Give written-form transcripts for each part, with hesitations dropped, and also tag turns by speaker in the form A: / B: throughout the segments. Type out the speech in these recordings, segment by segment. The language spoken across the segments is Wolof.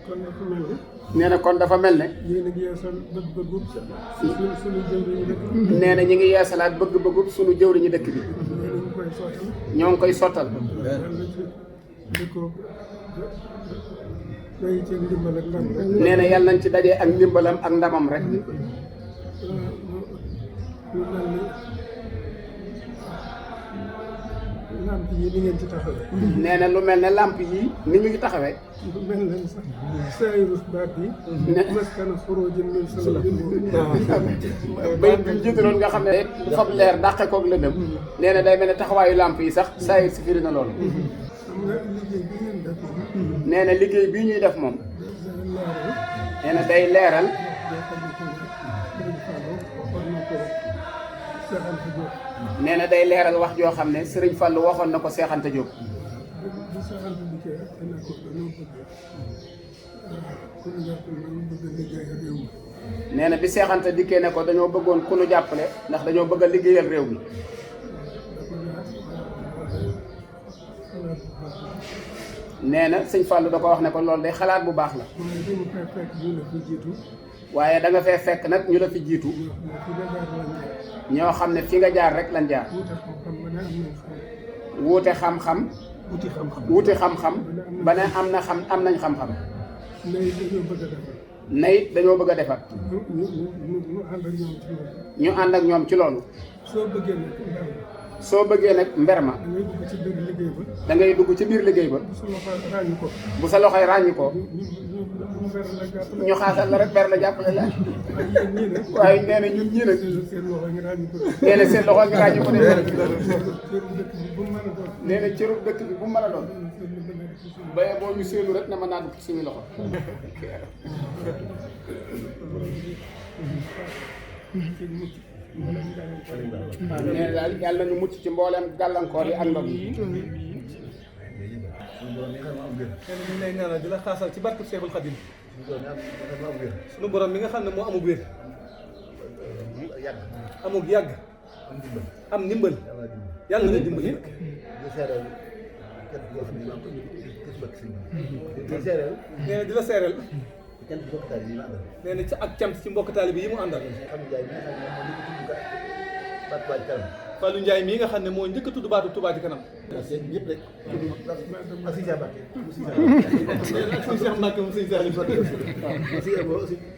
A: kon dafa mel ne.
B: nee na kon dafa mel ne.
A: yéen a ngi yeesal bëgg-bëggu suñu jëwriñu dëkk bi.
B: nee na ñu ngi yeesalaat bëgg-bëggu suñu jëwriñu dëkk bi. ñoo ngi koy sottal. nee na yàlla nañ ci dajee ak ndimbalam ak ndamam rek.
A: lamp yi ni ngeen ci taxawee.
B: nee na lu mel ne lamp yi ni ñu ngi taxawee.
A: lu mel ne sax sayrus baat yi. maskana xurujin min salabin.
B: bayit bi jiitaloon nga xam ne du fab leer dàqe koog lëndëm. nee na day mel ne taxawaayu lamp yi sax sayir si firi na loolu.
A: xam nga liggéey bi ngeen def moom.
B: nee na liggéey bii ñuy def moom. nee na day leeral. nee na day leeral wax joo xam ne Sëriñ Fallu waxoon na ko Seex Anta Jóob. nee na bi Seex Anta dikkee ne ko dañoo bëggoon ku nu jàppale ndax dañoo bëgg a liggéeyal réew mi. nee na Sëñ Fallu da ko wax ne ko loolu day xalaat bu baax la. waaye da nga fee fekk nag ñu la fi jiitu. ñoo xam ne fi nga jaar rek lan jaar. wuute xam-xam. wuti xam-xam. ba ne am nañ xam-xam. nay dañoo bëgg a defar. ñu ànd ak ñoom ci loolu. soo bëggee nag mber ma. da ngay dugg ci biir liggéey ba. bu sa loxoy ràññi ko. ñu xaasal la rek ber la jàppale la. waaye nee na ñun ñii nag. nee na seen loxo ngi ràññi ko de. nee na cërub dëkk bi bu mu mën a doon. baye boo ñu séenu rek na ma naa dugg ci suñu loxo. waaw nee na daal yàlla nañu mucc ci mbooleem gàllankoor yi ak ndog yi.
C: ñu lay ñaanal di la xaasal ci barke Seexul Xadim. sunu borom mi nga xam ne moo amug wér. amug yàgg. am ndimbal. yàlla nga dimbali. nee na di la seereel. nee na ci ak cant ci mbokk taalibe yi mu àndal. Fallou Ndiaye mii nga xam ne moo njëkk a tudd baatu Touba ci kanam. ñëpp rek. ak si Cheikh Mbacke moom sëñ Saliou.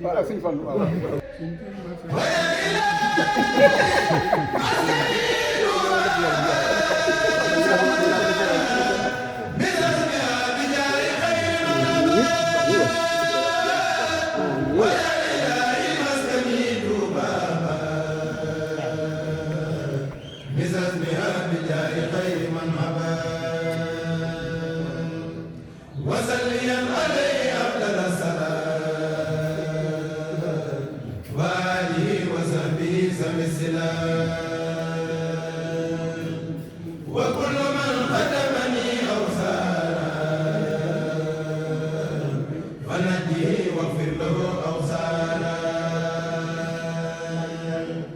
B: waaw ak sëñ Fallou waaw.
D: وآله وصحبه سم السلام